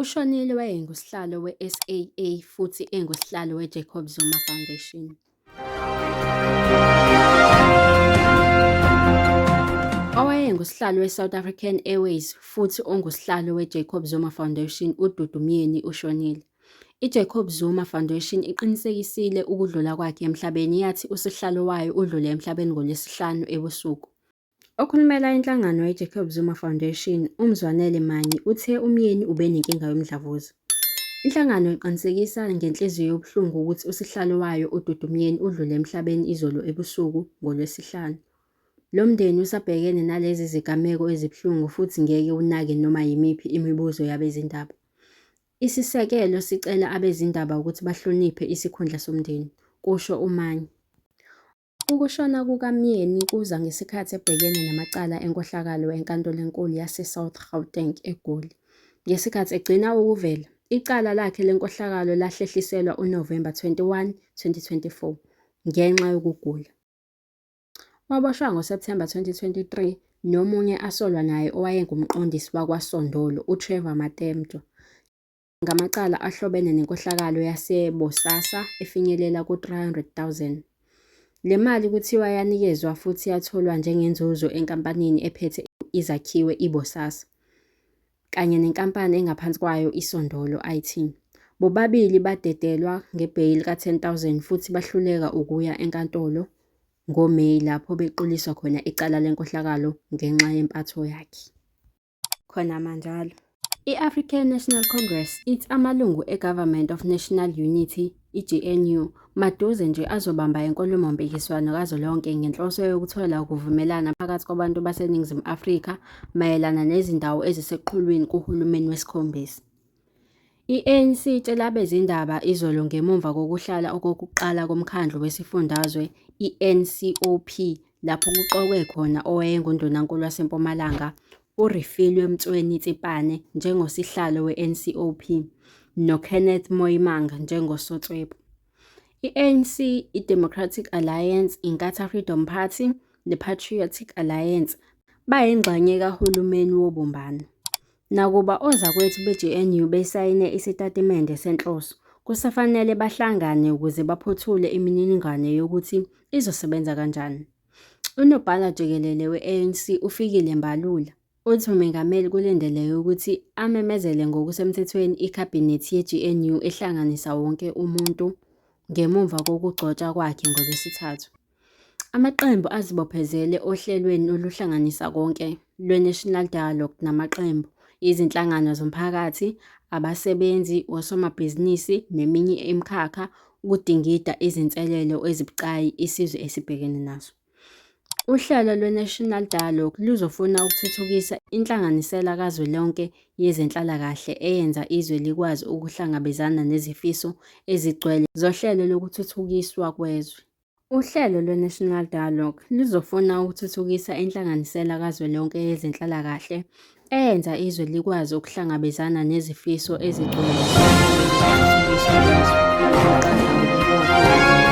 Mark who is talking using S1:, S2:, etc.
S1: Ushonile wayengusihlalo we-SAA futhi engusihlalo we-Jacob Zuma Foundation. Owayengusihlalo we-South African Airways futhi ongusihlalo we-Jacob Zuma Foundation uDudu Myeni ushonile. I-Jacob Zuma Foundation iqinisekisile ukudlula kwakhe emhlabeni yathi usihlalo wayo udlule emhlabeni ngoLwesihlanu ebusuku. Okhulumela inhlangano ye-Jacob Zuma Foundation, uMzwanele Manyi, uthe uMyeni ubenenkinga yomdlavuza. Inhlangano iqinisekisa ngenhliziyo ebuhlungu ukuthi usihlalo wayo uDudu Myeni udlule emhlabeni izolo ebusuku, ngoLwesihlanu. Lo mndeni usabhekene nalezi zigameko ezibuhlungu futhi ngeke unake noma yimiphi imibuzo yabezindaba. Isisekelo sicela abezindaba ukuthi bahloniphe isikhundla somndeni, kusho uManyi. Ukushona kukaMyeni kuza ngesikhathi ebhekene namacala enkohlakalo eNkantolo eNkulu yaseSouth Gauteng eGoli. Ngesikhathi egcina ukuvela, icala lakhe lenkohlakalo lahlehliselwa uNovemba 21, 2024, ngenxa yokugula. Waboshwa ngoSepthemba 2023 nomunye asolwa naye owayengumqondisi wakwaSondolo uTrevor Matemtwa. Ngamacala ahlobene nenkohlakalo yaseBosasa efinyelela ku-300,000. Le mali kuthiwa yanikezwa futhi yatholwa njengenzuzo enkampanini ephethe izakhiwo iBosasa, kanye nenkampani engaphansi kwayo iSondolo IT. Bobabili badedelwa ngebheyili ka-10,000 futhi bahluleka ukuya enkantolo ngoMeyi lapho bequliswa khona icala lenkohlakalo ngenxa yempatho yakhe. Khonamanjalo, i-African National Congress ithi amalungu e-Government of National Unity, i-GNU, maduze nje azobamba inkulumompikiswano kazwelonke ngenhloso yokuthola ukuvumelana phakathi kwabantu baseNingizimu Afrika mayelana nezindawo eziseqhulwini kuhulumeni wesikhombisa. I-ANC itshele abezindaba izolo ngemuva kokuhlala okokuqala komkhandlu wesifundazwe i-NCOP lapho kuqokwe khona owayenguNdunankulu waseMpumalanga uRefilwe Mtsweni-Tsipane njengosihlalo we-NCOP noKenneth Moimang njengoSotswebhu. I-ANC, iDemocratic Alliance, Inkatha Freedom Party nePatriotic Alliance bayingxenye kahulumeni wobumbano. Nakuba ozakwethu be-GNU besayine isitatimende senhloso, kusafanele bahlangane ukuze baphothule imininingwane yokuthi izosebenza kanjani. UNobhala Jikelele we-ANC uFikile Mbalula uthi uMengameli kulindeleke ukuthi amemezele ngokusemthethweni ikhabhinethi ye-GNU ehlanganisa wonke umuntu ngemuva kokugcotshwa kwakhe ngoLwesithathu. Amaqembu azibophezele ohlelweni oluhlanganisa konke lwe-National Dialogue namaqembu, izinhlangano zomphakathi, abasebenzi, osomabhizinisi neminye imikhakha ukudingida izinselelo ezibucayi isizwe esibhekene nazo. Uhlelo lwe-National Dialogue luzofuna ukuthuthukisa inhlanganisela kazwelonke yezenhlalakahle eyenza izwe likwazi ukuhlangabezana nezifiso ezigcwele zoHlelo Lokuthuthukiswa Kwezwe. Uhlelo lwe-National Dialogue luzofuna ukuthuthukisa inhlanganisela kazwelonke yezenhlalakahle eyenza izwe likwazi ukuhlangabezana nezifiso ezigcwele zoHlelo Lokuthuthukiswa Kwezwe oluqala ngokubopha.